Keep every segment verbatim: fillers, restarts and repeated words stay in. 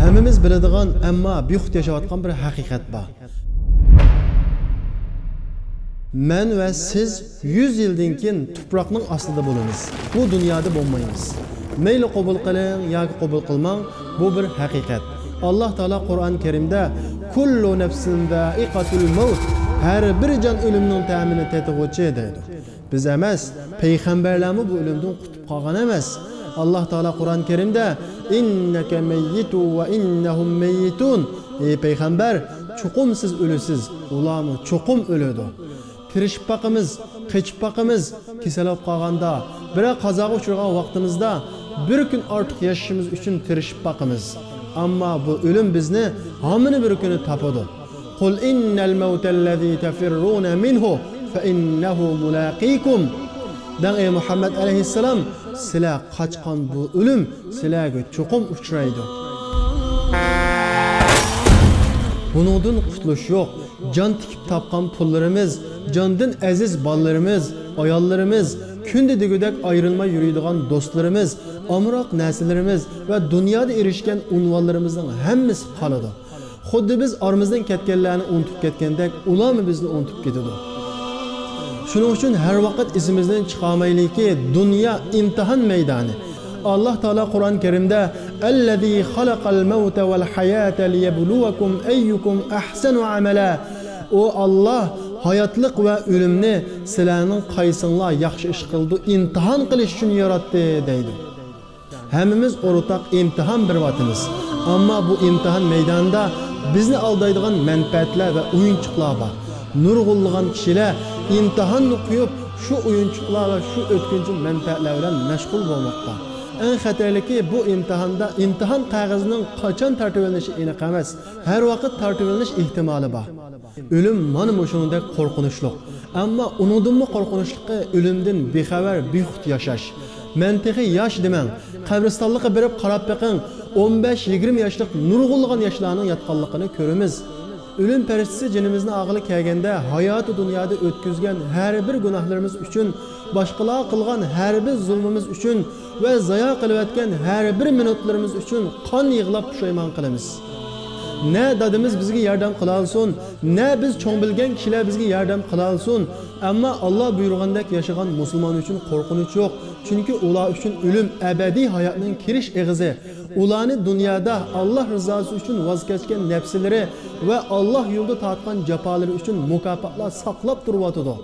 ھەممىمىز بىلىدىغان، ئەمما بىخۇد ياشاۋاتقان بىر ھەقىقەت بار. مەن ۋە سىز يۈز يىلدىن كېيىن تۇپراقنىڭ ئاستىدا بولىمىز. بۇ دۇنيادا بولمايمىز. مەيلى قوبۇل قىلىڭ ياكى قوبۇل قىلماڭ، بۇ بىر ھەقىقەت. ئاللاھ تائالا قۇرئان كەرىمدە، «كۇللۇ نەفسىن زائىقەتۇل مەۋت»، ھەر بىر جان ئۆلۈمنىڭ تەمىنى تېتىغۇچى، دەيدۇ. بىز ئەمەس، پەيغەمبەرلەرمۇ بۇ ئۆلۈمدىن قۇتۇلۇپ قالغان ئەمەس. ئاللاھ تائالا قۇرئان كەرىمدە، «ئىننەكە مەييىتۇن ۋە ئىننەھۇم مەييىتۇن»، ئەي پەيغەمبەر، چوقۇم سىز ئۆلىسىز، ئۇلارمۇ چوقۇم ئۆلىدۇ. تىرىشىپ باقىمىز، قېچىپ باقىمىز، كېسەل بولۇپ قالغاندا، بىرەر قازاغا ئۇچرىغان ۋاقتىمىزدا بىر كۈن ئارتۇق ياشىشىمىز ئۈچۈن تىرىشىپ باقىمىز. ئەمما بۇ ئۆلۈم بىزنى ھامىنى بىر كۈنى تاپىدۇ. «قۇل ئىننەل مەۋتەللەزى تەفىررۇنە مىنھۇ فەئىننەھۇ مۇلاقىكۇم.» دەڭ، ئەي مۇھەممەد ئەلەيھىسسالام، سىلەر قاچقان بۇ ئۆلۈم سىلەرگە چوقۇم ئۇچرايدۇ. بۇنىڭدىن قۇتۇلۇش يوق. جان تىكىپ تاپقان پۇللىرىمىز، جاندىن ئەزىز بالىلىرىمىز، ئاياللىرىمىز، كۈندە دېگۈدەك ئايرىلماي يۈرىدىغان دوستلىرىمىز، ئامراق نەرسىلىرىمىز ۋە دۇنيادا ئېرىشكەن ئۇنۋانلىرىمىزنىڭ ھەممىسى قالىدۇ. خۇددى بىز ئارىمىزدىن كەتكەنلەرنى ئۇنتۇپ كەتكەندەك، ئۇلارمۇ بىزنى ئۇنتۇپ كېتىدۇ. شۇنىڭ ئۈچۈن ھەر ۋاقىت ئېسىمىزدىن چىقارمايلىكى، دۇنيا ئىمتىھان مەيدانى. ئاللاھ تائالا قۇرئان كەرىمدە، «ئەللەزى خەلەقەل مەۋتە ۋەل ھەياتە لىيەبلۇۋەكۇم ئەييۇكۇم ئەھسەنۇ ئەمەلا.» ئۇ ئاللاھ ھاياتلىق ۋە ئۆلۈمنى سىلەرنىڭ قايسىڭلار ياخشى ئىش قىلىدۇ، ئىمتىھان قىلىش ئۈچۈن ياراتتى، دەيدۇ. ھەممىمىز ئورتاق ئىمتىھان بېرىۋاتىمىز. ئەمما بۇ ئىمتىھان مەيدانىدا بىزنى ئالدايدىغان مەنپەئەتلەر ۋە ئويۇنچۇقلار بار. نۇرغۇنلىغان كىشىلەر ئىمتىھاننى قويۇپ، شۇ ئويۇنچۇقلار ۋە شۇ ئۆتكۈنچى مەنپەئەتلەر بىلەن مەشغۇل بولماقتا. ئەڭ خەتەرلىكى، بۇ ئىمتىھاندا ئىمتىھان قەغىزىنىڭ قاچان تارتىۋېلىنىشى ئېنىق ئەمەس. ھەر ۋاقىت تارتىۋېلىنىش ئېھتىمالى بار. ئۆلۈم مانا مۇشۇنىڭدەك قورقۇنچلۇق. ئەمما ئۇنىڭدىنمۇ قورقۇنچلۇقى ئۆلۈمدىن بىخەۋەر، بىخۇد ياشاش. «مەن تېخى ياش» دېمەڭ. قەبرىستانلىققا بېرىپ قاراپ بېقىڭ. ئون بەش، يىگىرمە ياشلىق نۇرغۇنلىغان ياشلارنىڭ ياتقانلىقىنى كۆرىمىز. ئۆلۈم پەرىشتىسى جېنىمىزنى ئالغىلى كەلگەندە، ھاياتى دۇنيادا ئۆتكۈزگەن ھەر بىر گۇناھلىرىمىز ئۈچۈن، باشقىلارغا قىلغان ھەر بىر زۇلمىمىز ئۈچۈن ۋە زايا قىلىۋەتكەن ھەر بىر مىنۇتلىرىمىز ئۈچۈن قان يىغلاپ پۇشايمان قىلىمىز. نە دادىمىز بىزگە ياردەم قىلالىسۇن، نە بىز چوڭ بىلگەن كىشىلەر بىزگە ياردەم قىلالىسۇن، ئەمما ئاللاھ بۇيرۇغاندەك ياشىغان مۇسۇلمان ئۈچۈن قورقۇنچ يوق. چۈنكى ئۇلار ئۈچۈن ئۆلۈم ئەبەدىي ھاياتنىڭ كىرىش ئېغىزى. ئۇلارنى دۇنيادا ئاللاھ رىزاسى ئۈچۈن ۋاز كەچكەن نەپسىلىرى ۋە ئاللاھ يولىدا تارتقان جاپالىرى ئۈچۈن مۇكاپاتلار ساقلاپ تۇرۇۋاتىدۇ.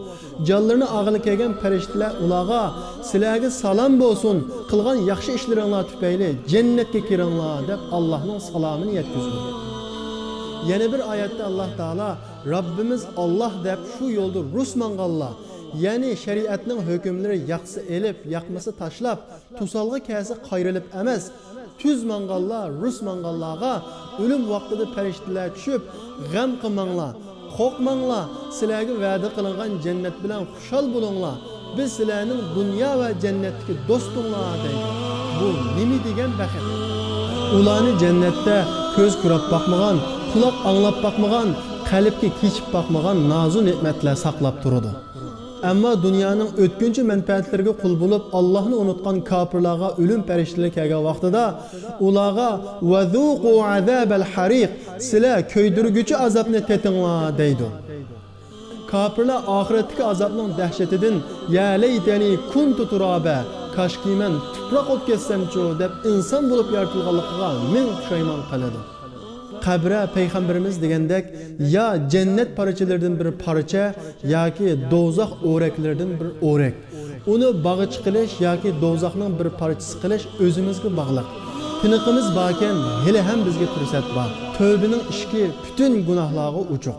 جانلىرىنى ئالغىلى كەلگەن پەرىشتىلەر ئۇلارغا، «سىلەرگە سالام بولسۇن، قىلغان ياخشى ئىشلىرىڭلار تۈپەيلى جەننەتكە كىرىڭلار» دەپ، ئاللاھنىڭ سالامىنى يەتكۈزىدۇ. يەنە بىر ئايەتتە ئاللاھ تائالا، «رەببىمىز ئاللاھ دەپ شۇ يولدا رۇس ماڭغانلار، يەنى شەرىئەتنىڭ ھۆكۈملىرى ياقسا ئېلىپ، ياقمىسا تاشلاپ، توسالغۇ كەلسە قايرىلىپ ئەمەس، تۈز ماڭغانلار، رۇس ماڭغانلارغا ئۆلۈم ۋاقتىدا پەرىشتىلەر چۈشۈپ، غەم قىلماڭلار، قورقماڭلار، سىلەرگە ۋەدە قىلىنغان جەننەت بىلەن خۇشال بولۇڭلار، بىز سىلەرنىڭ دۇنيا ۋە جەننەتتىكى دوستۇڭلار» دەيدۇ. بۇ نېمە دېگەن بەخت! ئۇلارنى جەننەتتە كۆز كۆرۈپ باقمىغان، قۇلاق ئاڭلاپ باقمىغان، قەلبكە كېچىپ باقمىغان نازۇ نېمەتلەر ساقلاپ تۇرىدۇ. ئەمما دۇنيانىڭ ئۆتكۈنچى مەنپەئەتلىرىگە قۇل بولۇپ، ئاللاھنى ئۇنتقان كاپىرلارغا ئۆلۈم پەرىشتىلىرى كەلگەن ۋاقتىدا ئۇلارغا، «ۋەزۇقۇ ئەزابەل ھەرىق، سىلەر كۆيدۈرگۈچى ئازابنى تېتىڭلار» دەيدۇ. كاپىرلار ئاخىرەتتىكى ئازابنىڭ دەھشىتىدىن، «يا لەيتەنى كۇنتۇ تۇرابا، كاشكى مەن تۇپراق بولۇپ كەتسەمچۇ» دەپ، ئىنسان بولۇپ يارىتىلغانلىقىغا مىڭ پۇشايمان قىلىدۇ. قەبرە پەيغەمبىرىمىز دېگەندەك، يا جەننەت پارچىلىرىدىن بىر پارچە ياكى دوزاخ ئورەكلىرىدىن بىر ئورەك. ئۇنى باغچە قىلىش ياكى دوزاخنىڭ بىر پارچىسى قىلىش ئۆزىمىزگە باغلىق. تىنىقىمىز باركەن، ھېلىھەم بىزگە پۇرسەت بار. تەۋبىنىڭ ئىشىكى پۈتۈن گۇناھلارغا ئوچۇق.